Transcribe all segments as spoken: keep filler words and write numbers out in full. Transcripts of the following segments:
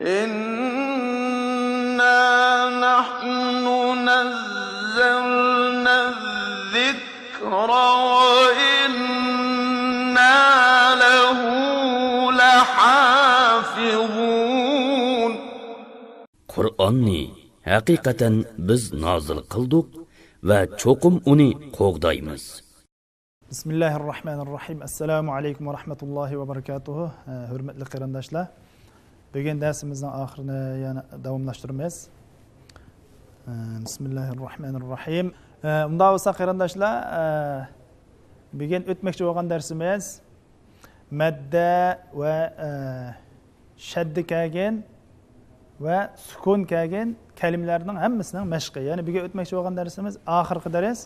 إنا نحن نزلنا الذكر وإنا له لحافظون. قۇرئاننى ھەقىقەتەن بىز نازىل قىلدۇق ۋە چوقۇم ئۇنى قوغدايمىز. بىسمىللاھىررەھمانىررەھىم. ئەسسالامۇ ئەلەيكۇم ۋە رەھمەتۇللاھى ۋە بەرىكاتۇھۇ. ھە، ھۆرمەتلىك قېرىنداشلار، بۈگۈن دەرسىمىزنىڭ ئاخىرىنى يەنە داۋاملاشتۇرىمىز. ھە، بىسمىللاھىررەھمانىررەھىم. ھە، ئۇنداق بولسا قېرىنداشلار، ھە، بۈگۈن ئۆتمەكچى بولغان دەرسىمىز مەددە ۋە، ھە، شەددە كەلگەن ۋە سۈكۈن كەلگەن كەلىمىلەرنىڭ ھەممىسىنىڭ مەشقى. يەنى بۈگۈن ئۆتمەكچى بولغان دەرسىمىز ئاخىرقى دەرس.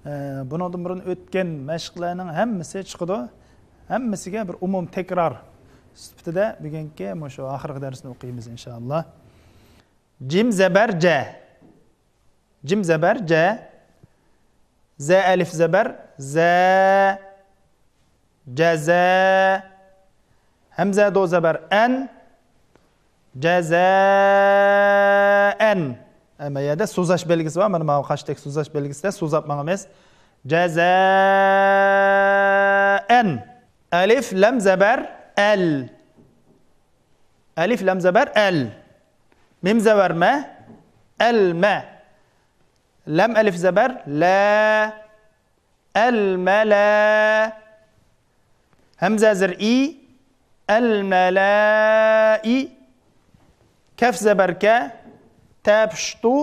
ئە، بۇنىڭدىن بۇرۇن ئۆتكەن مەشىقلەرنىڭ ھەممىسى چىقىدۇ. ھەممىسىگە بىر ئومۇم تەكرار سۈپىتىدە بۈگۈنكى مۇشۇ ئاخىرقى دەرسنى ئوقۇيمىز، ئىنشائاللا. جىم زەبەر جە. جىم زەبەر جە. زە ئەلىف زەبەر زە. جەزە. ھەمزە دو زەبەر ئەن. جەزەئەن. ئەمما يەردە سوزاش بەلگىسى بار. مانا ماۋۇ قاشتەك سوزاش بەلگىسىدە سوزاپ ماڭىمىز. جەزەئەن. ئەلىف لەم زەبەر ئەل. ئەلىف لەم زەبەر ئەل. مىم زەبەر مە. ئەلمە. لەم ئەلىف زەبەر لە. ئەلمەلە. ھەمزە زىر ئى. ئەلمەلەئى. كەف زەبەر كە. تە پىشتۇ.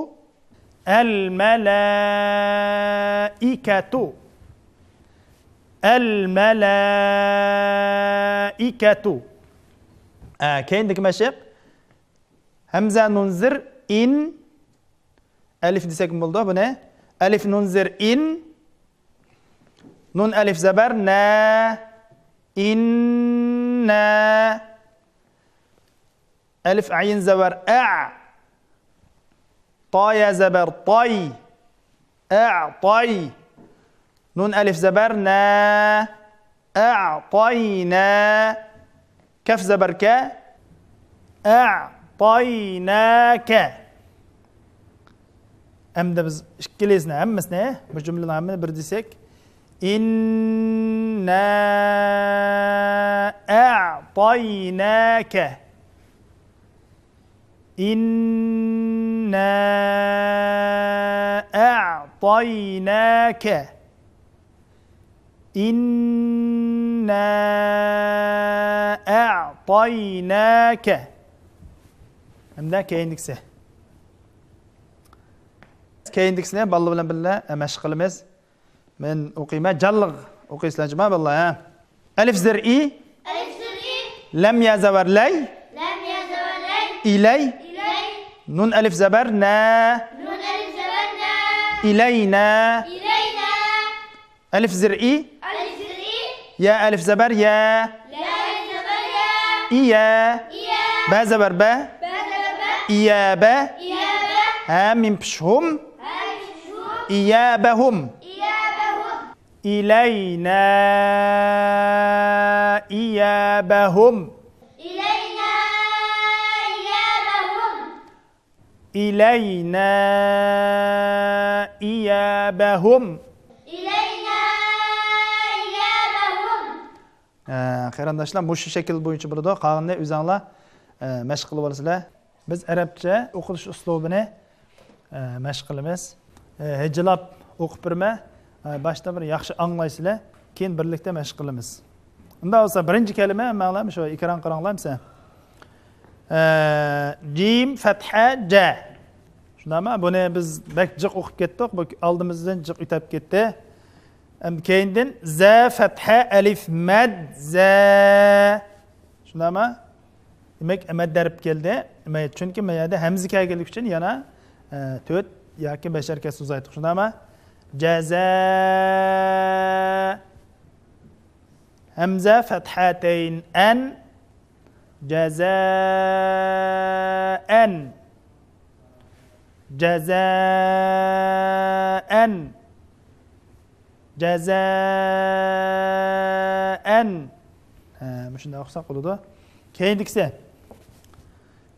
ئەلمەلەئىكەتۇ. ئەلمەلەئىكەتۇ. ئە، كەينىدىكى مەشىق. ھەمزە نۇن زىر ئىن. ئەلىف دېسەكمۇ بولىدۇ بۇنى. ئەلىف نۇن زىر ئىن. نۇن ئەلىف زەبەر نە. ئىننە. ئەلىف ئەين زەبەر ئە. تا يا زەبەر تاي. ئەتاي. نۇن ئەلىف زەبەر نە. ئەتاينە. كەف زەبەر كە. ئەتاينەكە. ئەمدى بىز ئىككىلىسىنى، ھەممىسىنى، بۇ جۈملىنىڭ ھەممىنى بىر دېسەك. ئىننا ئەتايناكە. ئىننا ئەتايناكە. ئىننا ئەتايناكە. ھەمدە كەينىدىكىسى. كەينىدىكىسىنى بالىلار بىلەن بىللە مەشىق قىلىمىز. مەن ئوقۇيمەن، جانلىق ئوقۇيسىلەر جۇما بالىلار، ھە. ئەلىف زىر ئى. ئەلىف زىر ئى. لەم يا زەبەر لەي. لەم يا زەبەر لەي. ئىلەي. ئىلەي. نۇن ئەلىف زەبەر نە. نۇن ئەلىف زەبەر نە. ئىلەينە. ئىلەينە. ئەلىف زىر ئى. ئەلىف زىر ئى. يا ئەلىف زەبەر يە. يا ئەلىف زەبەر يە. ئىيە. ئىيە. بە زەبەر بە. بە زەبەر بە. ئىيەبە. ئىيەبە. ھە مىم پىش ھۇم. ھە مىم پىش ھۇم. ئىيەبەھۇم. ئىيەبەھۇم. ئىلەينە ئىيابەھۇم. إلينا إيابهم. إلينا إيابهم. إلينا إيابهم. ھە، قېرىنداشلار، مۇشۇ شەكىل بويىچە بولىدۇ. قالغىنىنى ئۆزۈڭلار، ئە، مەشىق قىلىۋالىسىلەر. بىز ئەرەبچە ئوقۇلۇش ئۇسلۇبىنى، ئە، مەشىق قىلىمىز. ئە، ھىجىلاپ ئوقۇپ بېرىمەن. ئە، باشتا بىر ياخشى ئاڭلايسىلەر، كېيىن بىرلىكتە مەشىق قىلىمىز. ئۇنداق بولسا، بىرىنچى كەلىمە، ھەممەڭلار مۇشۇ ئېكران قاراڭلار مىسە. ئە، جىم، فەتھە، جە. شۇنداقمۇ؟ بۇنى بىز بەك جىق ئوقۇپ كەتتۇق. بۇ ئالدىمىزدىن جىق ئۆتۈپ كەتتى. ئەمدى كەينىدىن زە، فەتھە، ئەلىف، مەد، زە. شۇنداقمۇ؟ دېمەك، مەد ھەرپ كەلدى. مە-، چۈنكى ما يەردە ھەمزە كەلگەنلىكى ئۈچۈن يەنە، ئە، تۆت ياكى بەش ھەرىكەت سوزايتتۇق. شۇنداقمۇ؟ جەزا. ھەمزە، فەتھەتەين، ئەن. جەزائەن. جەزائەن. جەزائەن. ھە، مۇشۇنداق ئوقۇساق بولىدۇ. كەينىدىكىسى.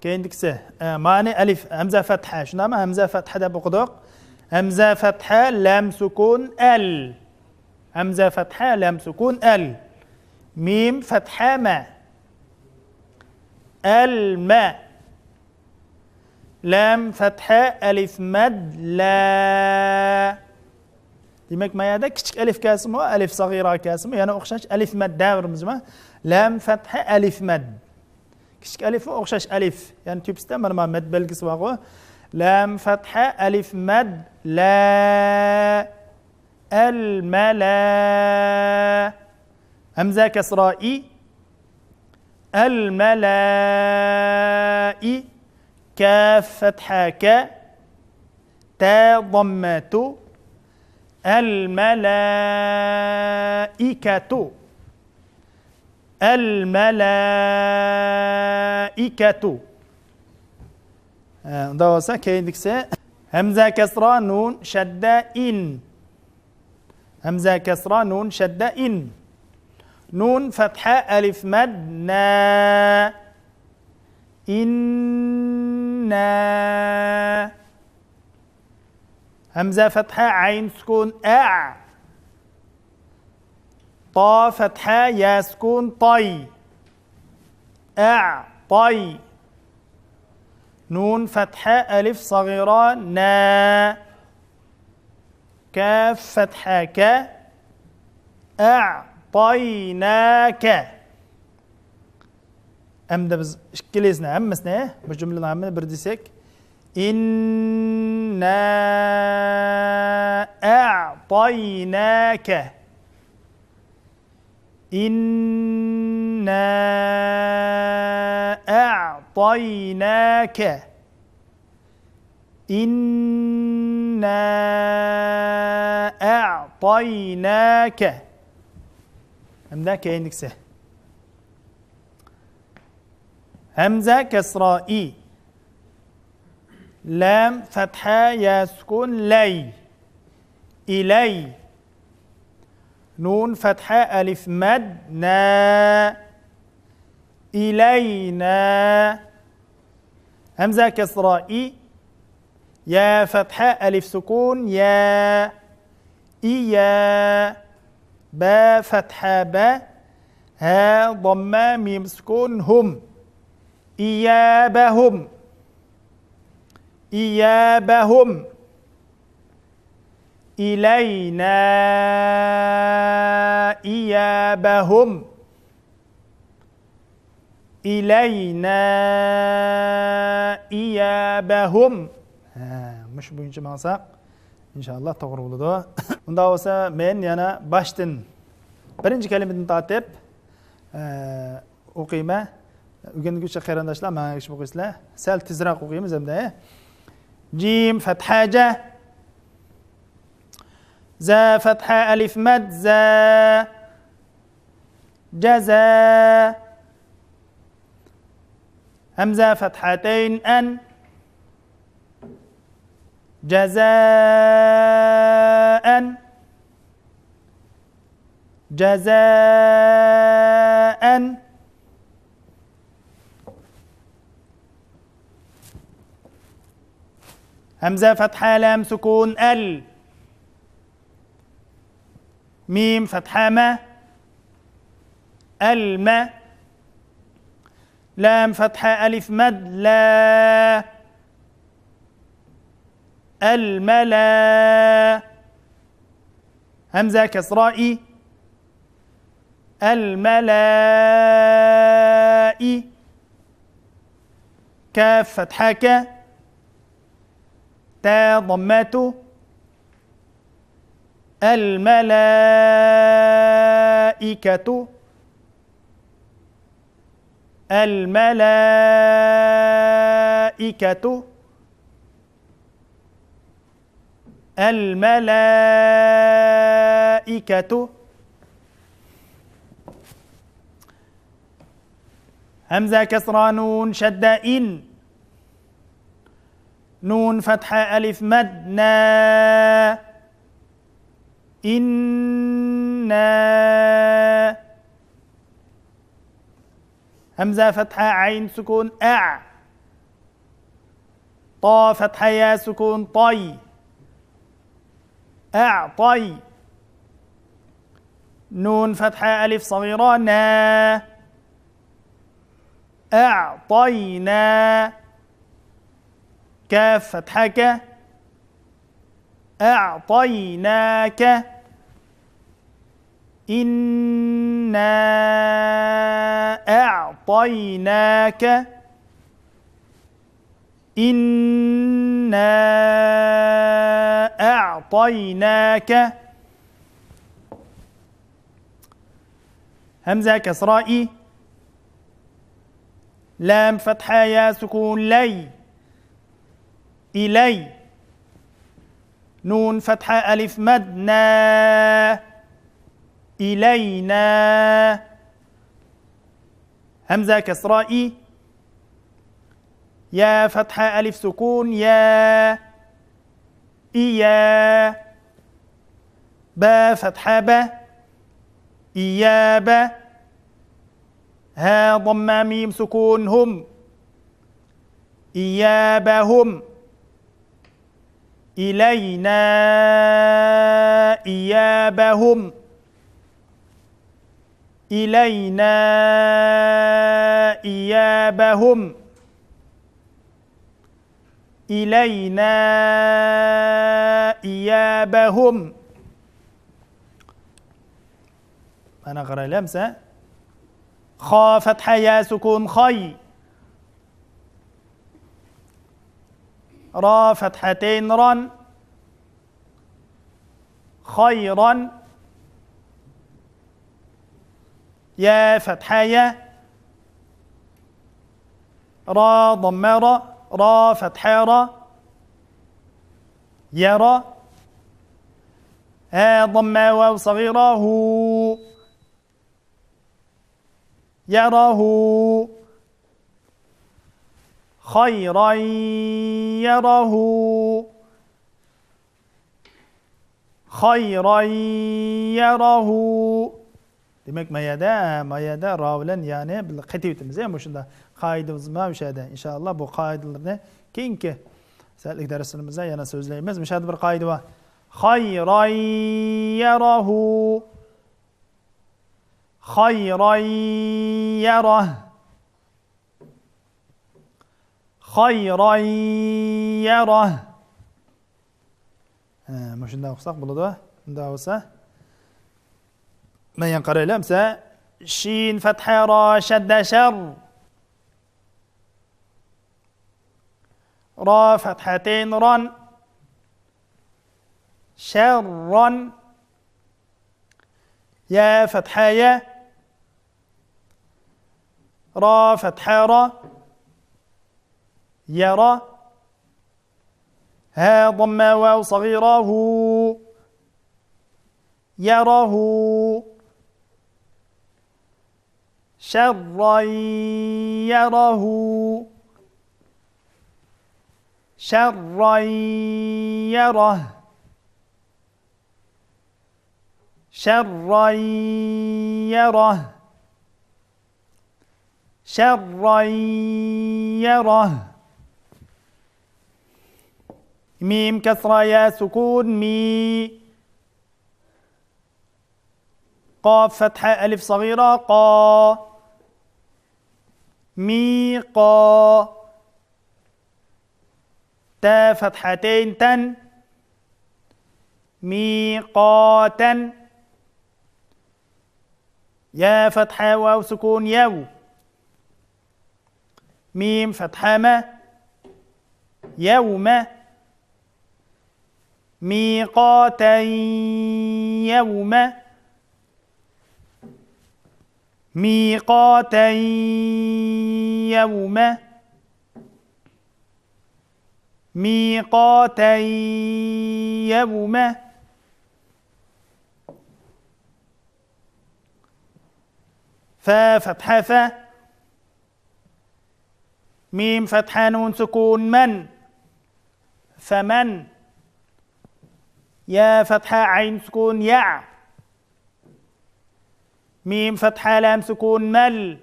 كېيىنكىسى، ئە، مانى ئەلىف، ھەمزە فەتھە. شۇنداقمۇ؟ ھەمزە فەتھە دەپ ئوقۇدۇق. ھەمزە فەتھە، لام سۈكۈن، ئەل. ھەمزە فەتھە، لام سۈكۈن، ئەل. مىم فەتھە، مە. ئەلمە. لام فەتھە، ئەلىف مەد، لە. دېمەك، ما يەردە كىچىك ئەلىف كەلسىمۇ، ئەلىف سەغىرە كەلسىمۇ، يەنە ئوخشاش ئەلىف مەد دەۋرىمىزمۇ. لام فەتھە، ئەلىف مەد. كىچىك ئەلىفمۇ ئوخشاش ئەلىف. يەنى تۆپىسىدە مانا، مانا مەد بەلگىسى بارغۇ. لام فەتھە، ئەلىف مەد، لە. ئەلمەلە. ھەمزە كەسرا، ئى. ئەلمەلەئى. كاف فەتھە، كە. تە ضەممەتۇ. ئەلمەلائىكەتۇ. ئەلمەلائىكەتۇ. ئە، ئۇنداق بولسا، كېيىندىكىسى. ھەمزە كەسرا، نۇن شەددە، ئىن. ھەمزە كەسرا، نۇن شەددە، ئىن. نۇن فەتھە، ئەلىف مەد، نە. ئىننە. ھەمزە فەتھە، ئەين سۈكۈن، ئە. تا فەتھە، يا سۈكۈن، تاي. ئەتاي. نۇن فەتھە، ئەلىف سەغىرە، نە. كاف فەتھە، كە. ئەتايناكە. ئەمدى بىز ئىككىلىسىنى، ھەممىسىنى، بۇ جۈملىنىڭ ھەممىسىنى بىر دېسەك. ئىننا ئەتايناكە. إنا أعطيناك. إنا أعطيناك. ھەمدە كېيىنكىسى. ھەمزە كەسرا، ئى. لام فەتھە، يا سۈكۈن، لەي. ئىلەي. نۇن فەتھە، ئەلىف مەد، نە. ئىلەينە. ھەمزە كەسرا، ئى. يا فەتھە، ئەلىف سۈكۈن، يە. ئىيە. بە فەتھە، بە. ھە ضەممە، مىم سۈكۈن، ھۇم. إيابهم. إيابهم. إلينا إيابهم. إلينا إيابهم. ھە، مۇشۇ بويىچە ماڭساق، ئىنشائاللا توغرا بولىدۇ. ئۇنداق بولسا، مەن يەنە باشتىن، بىرىنچى كەلىمىدىن تارتىپ، ئە، ئوقۇيمەن. ئۆگەنگۈچى قېرىنداشلار ماڭا ئەگىشىپ ئوقۇيسىلەر. سەل تېزرەك ئوقۇيمىز ئەمدى. جىم فەتھە، جە. زە فەتھە، ئەلىف مەد، زە. جەزا. ھەمزە فەتھەتەين، ئەن. جەزائەن. جەزائەن. ھەمزە فەتھە، لام سۈكۈن، ئەل. مىم فەتھە، مە. ئەلمە. لام فەتھە، ئەلىف مەد، لە. ئەلمەلە. ھەمزە كەسرا، ئى. ئەلمەلەئى. كاف فەتھە، كە. تە ضەممەتۇ. ئەلمەلائىكەتۇ. ئەلمەلائىكەتۇ. ئەلمەلائىكەتۇ. ھەمزە كەسرا، نۇن شەددە، ئىن. نۇن فەتھە، ئەلىف مەد، نە. ئىننا. ھەمزە فەتھە، ئەين سۈكۈن، ئە. طا فتحة يا سكون طي. أعطي. نون فتحة ألف صغيرة نا. أعطينا. كاف فتحة ك. أعطيناك. إنا أعطيناك. إنا أعطيناك. همزة كسرة إي. لام فتحة يا سكون لي. إلي. نون فتحة ألف مد نا. إلينا. همزة كسرة إي. يا فتحة ألف سكون يا. إيا. با فتحة با. إيابا. ها ضمة ميم سكون هم. إيابهم. إلينا إيابهم. إلينا إيابهم. إلينا إيابهم. مانا قارايلى ئەمسە. خا فتحة يا سكون خي. را فتحتين را. خيرا. يا فتحة يا. را ضمة را. را فتحة را. يرى. ها ضمة واو صغيرة هو. يره. خيرا يره. خيرا يره. دېمەك، ما يەردە، ما يەردە را بىلەن يانى بىللە قېتىۋېتىمىز، يا، مۇشۇنداق قائىدىمىز بار مۇشۇ يەردە. ئىنشائاللا، بۇ قائىدىلەرنى كېيىنكى سائەتلىك دەرسلىرىمىزدە يەنە سۆزلەيمىز. مۇشۇ يەردە بىر قائىدە بار. خيرا يره. خيرا يره. خيرا يره. ھە، مۇشۇنداق ئوقۇساق بولىدۇ. مۇنداق بولسا، مەن يەنە قارايلى ئەمسە. شين فتحة را شدة شر. را فتحتين را. شرا. يا فتحة يا. را فتحة را. يرى. ها ضمة واو صغيرة هو. يره. شرا يره. شرا يره. شرا يره. شرا يره. ميم كسرة يا سكون مي. قاف فتحة ألف صغيرة قا. ميقا. تا فتحتين تن. ميقاتا. يا فتحة واو سكون يو. ميم فتحة ما. يوم. ميقاتا يوم. ميقاتا يوم. ميقاتا يوم. فا فتحة فا. ميم فتحة نون سكون من. فمن. يا فتحة عين سكون يع. ميم فتحة لام سكون مل.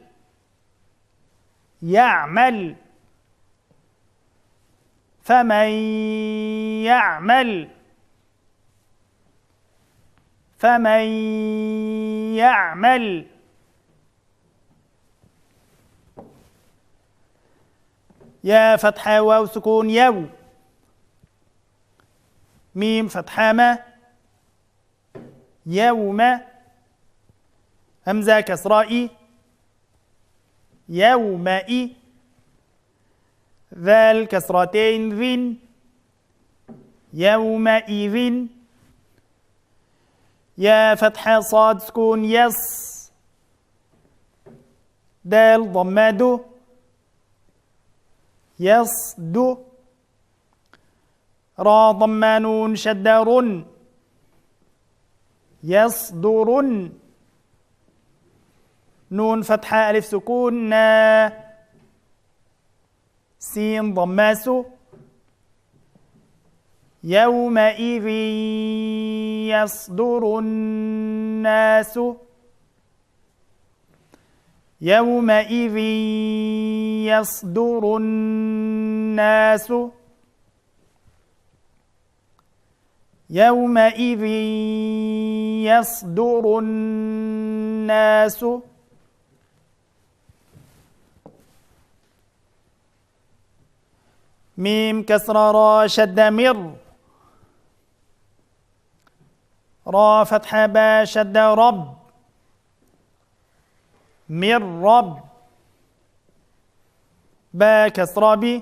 يعمل. فمن يعمل، فمن يعمل. يا فتحة واو سكون يو. ميم فتحة ما. يوم. همزة كسرة إي. يومئ. ذال كسرتين ذين. يومئذ. يا فتحة صاد سكون يص. دال ضمة دو. يصد. را ضمة نون شدة رن. يصدرن. نون فتحة ألف سكون نا. سين ضمة سو. يومئذ يصدر الناس. يومئذ يصدر الناس. يومئذ يصدر الناس. ميم كسرة را شدة مر. را فتحة با شدة رب. مر رب. با كسرة ب.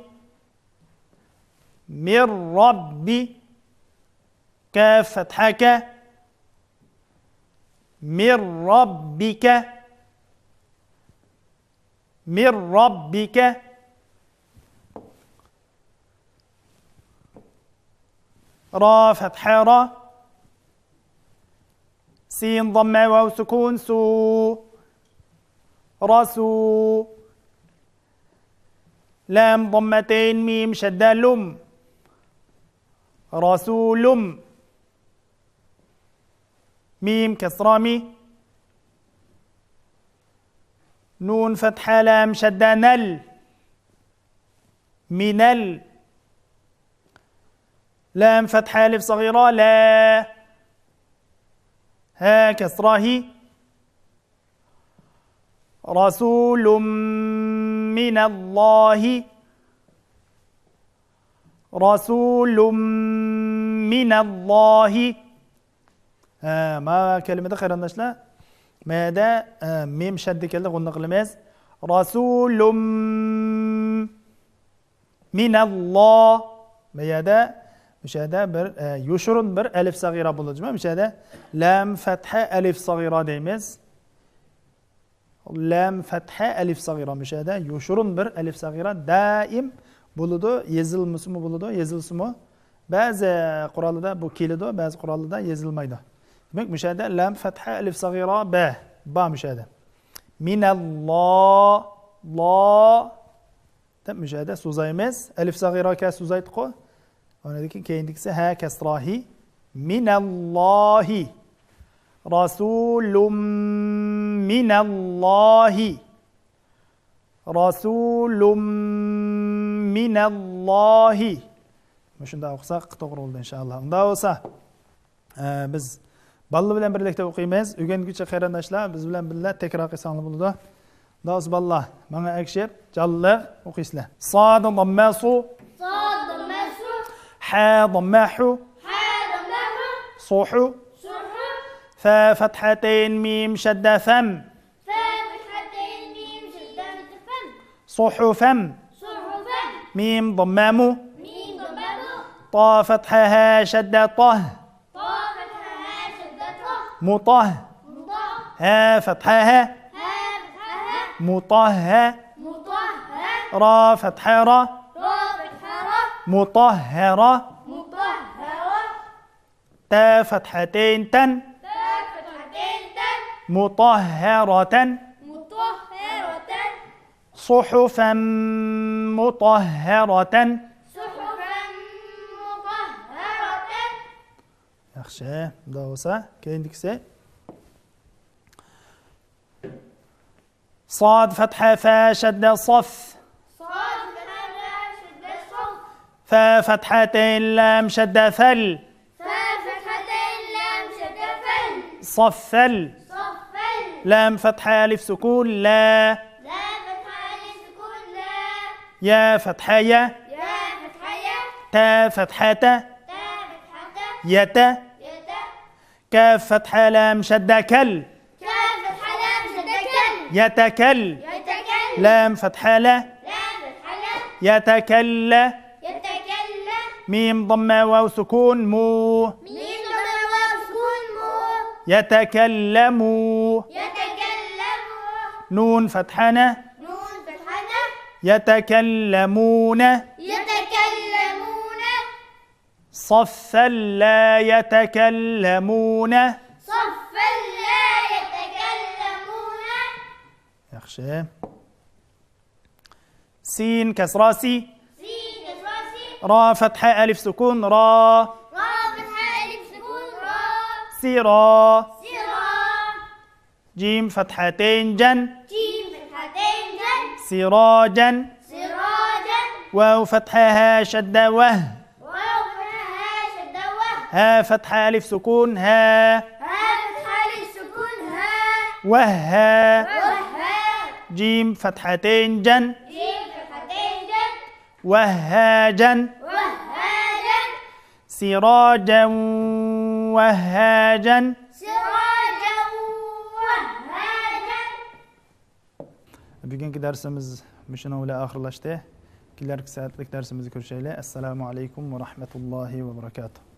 مر رب. كاف فتحة ك. مر ربك. مر ربك. را فتحة را. سين ضمة واو سكون سو. رسو. لام ضمتين ميم شدة لم. رسول. ميم كسرة مي. نون فتحة لام شدة نل. من ال. لام فتحة ألف صغيرة لا. ها كسرة هي. رسول من الله. رسول من الله. ھە، ما كەلىمىدە قېرىنداشلار، مەدە، ھە، مىم شەددە كەلدى، غۇننە قىلىمىز. رسول مىنەللا. بۇ يەردە، مۇشۇ يەردە بىر، ئە، يوشۇرۇن بىر ئەلىف سەغىرە بولىدۇ. مۇشۇ يەردە لام فەتھە ئەلىف سەغىرە دەيمىز. لام فەتھە ئەلىف سەغىرە. مۇشۇ يەردە يوشۇرۇن بىر ئەلىف سەغىرە دائىم بولىدۇ. يېزىلمىسىمۇ بولىدۇ، يېزىلسىمۇ. بەزى قوراللىدا بۇ كېلىدۇ، بەزى قوراللىدا يېزىلمايدۇ. دېمەك، مۇشۇ يەردە لام فەتھە ئەلىف سەغىرە بە، با مۇشۇ يەردە. مىنەللا، لا. دەپ مۇشۇ يەردە سوزايمىز. ئەلىف سەغىرە كە سوزايتتۇققۇ. ئۇنىڭدىن كېيىن كېيىندىكىسى ھە كەسراھى. مىنەللاھى. رەسۇلۇم مىنەللاھى. رەسۇلۇم مىنەللاھى. مۇشۇنداق ئوقۇساق توغرا بولىدۇ ئىنشائاللا. ئۇنداق بولسا، ئە، بىز بالىلار بىلەن بىرلىكتە ئوقۇيمىز. ئۆگەنگۈچى قېرىنداشلار بىز بىلەن بىللە تەكرار قىلساڭلار بولىدۇ. داۋۇس بالىلار، ماڭا ئەگىشىپ جانلىق ئوقۇيسىلەر. ساد ضمە سۇ. صاد ضمە سۇ. حا ضمە حۇ. حا ضمە حۇ. صۇحۇ. صۇحۇ. فا فتحتين ميم شدة فم. فا فتحتين ميم شدة فم. صحفا. صحفا. ميم ضمة مو. ميم ضمة مو. طا فتحة ها شدة طه. طا فتحة ها شدة طه. مطه. مطه. ها فتحة ها. ها فتحة ها. مطهة. مطهة. را فتحة را. را فتحة را. مطهرة. مطهرة. تا فتحتين تن. تا فتحتين تن. مطهرة. مطهرة. صحفا مطهرة. صحفا مطهرة. ياخشى، مۇنداق بولسا، كېيىندىكىسى. صاد فتحة فا شدة صف. صاد فتحة فا شدة صف. فا فتحتين لام شدة فل. فا فتحتين لام شدة فل. صفل. صفل. لام فتحة ألف سكون لا. لام فتحة ألف سكون لا. يا فتحة يا. يا فتحة يا. تا فتحة تا. تا فتحة تا. يتا. يتا. كاف فتحة لام شدة كل. كاف فتحة لام شدة كل. يتكل. يتكل. لام فتحة لا. لام فتحة لا. يتكل. يتكل. ميم ضمة واو سكون مو. ميم ضمة واو سكون مو. يتكلموا. يتكلموا. نون فتحة نا. نون فتحة نا. يتكلمون. يتكلمون. صفا لا يتكلمون. صفا لا يتكلمون. ياخشى. سين كسرة سي. سين كسرة سي. را فتحة ألف سكون را. را فتحة ألف سكون را. سرا. سرا. جيم فتحتين جن. جيم فتحتين جن. سراجا. سراجا. واو فتحة ها شدة وه. واو فتحة ها شدة وه. ها فتحة ألف سكون ها. ها فتحة ألف سكون ها. وها. وها. جيم فتحتين جن. جيم فتحتين جن. وهاجا. وهاجا. سراجا وهاجا. سراجا وهاجا. بۈگۈنكى دەرسىمىز مۇشۇنىڭ بىلەن ئاخىرلاشتى. كېلەركى سائەتلىك دەرسىمىزدە كۆرۈشەيلى. ئەسسالامۇ ئەلەيكۇم ۋە رەھمەتۇللاھى ۋە بەرىكاتۇھ.